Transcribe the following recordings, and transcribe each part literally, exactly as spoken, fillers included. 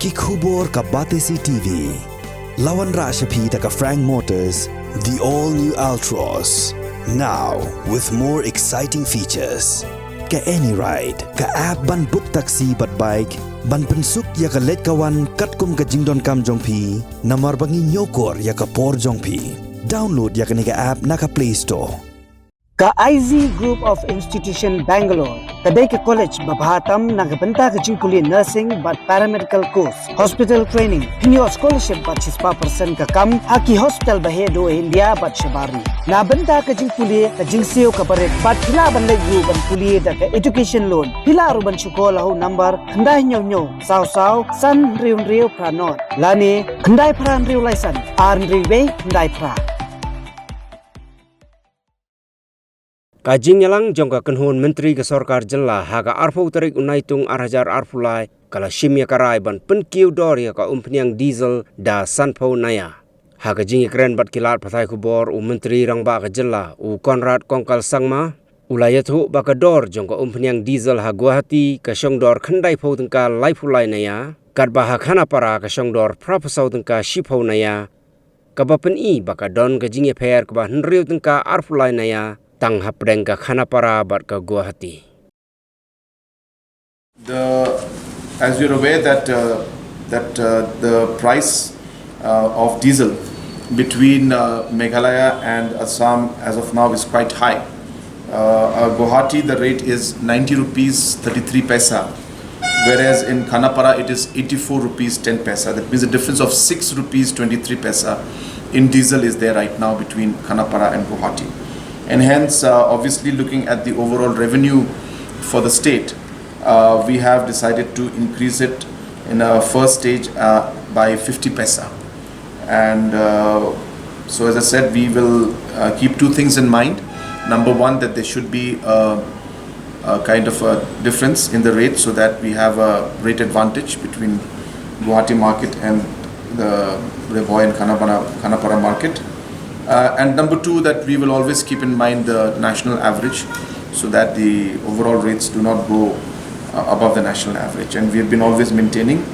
Ki khubor ka Batesi T V. La wanrah sha phi da ka Frank Motors, the all new Altroz. Now with more exciting features. Ka AnyRide, ka app ban book taxi bad bike, ban pynsuk ïa ka leit ka wan katkum ka jingdonkam jong phi, namar ba ngi ñiewkor ïa ka por jong phi. Download ïa kane ka app na ka Play Store. Ka I Z Group of Institution Bangalore ka dei ka college ba bha tam na ka bynta ka jingpule nursing bad paramedical course, hospital training, pynïoh scholarship bad shispah percent ka kam ha ki hospital ba heh duh India bad shabar ri. Na bynta ka jingpule ka jingsiew ka barit bad phi lah ban leit ruh ban pule da ka education loan. Phi lah ruh ban shukor ha u number khyndai hynñiew hynñiew saw saw san hynriew hynriew phra nod lane khyndai phra hynriew lai san ar hynriew wei khyndai phra. Ka jingïalang jong ka kynhun myntri ka sorkar jylla ha ka arphew tarik u Naitung ar hajar arphew lai ka la shim ïa ka rai ban pynkiew dor ïa ka umphniang diesel da sanphew naia. Ha ka jingïakren bad ki lad pathai khubor u Myntri Rangbah ka jylla u Conrad Kongkal Sangma u la ïathuh ba ka dor jong ka umphniang diesel ha Guwahati ka shong dor khyndaiphew tyngka laiphew lai naia, katba ha Khanapara ka shong dor phraphew saw tyngka shiphew naia, kaba pyni ba ka don ka jingïapher kaba hynriew tyngka arphew lai naia tang hapdeng ka Khanapara bad ka Guwahati. The, as you're aware that uh, that uh, the price uh, of diesel between uh, Meghalaya and Assam as of now is quite high. Uh, uh, Guwahati, the rate is ninety rupees thirty-three paisa, whereas in Khanapara it is eighty-four rupees ten paisa. That means a difference of six rupees twenty-three paisa in diesel is there right now between Khanapara and Guwahati. And hence, uh, obviously, looking at the overall revenue for the state, uh, we have decided to increase it in a first stage uh, by fifty paisa. And uh, so, as I said, we will uh, keep two things in mind. Number one, that there should be a, a kind of a difference in the rate so that we have a rate advantage between Guwahati market and the Ri Bhoi and Khanapara, Khanapara market. Uh, and number two, that we will always keep in mind the national average so that the overall rates do not go uh, above the national average. And we have been always maintaining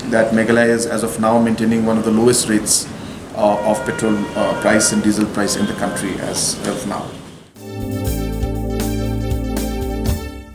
that Meghalaya is, as of now, maintaining one of the lowest rates uh, of petrol uh, price and diesel price in the country as of now.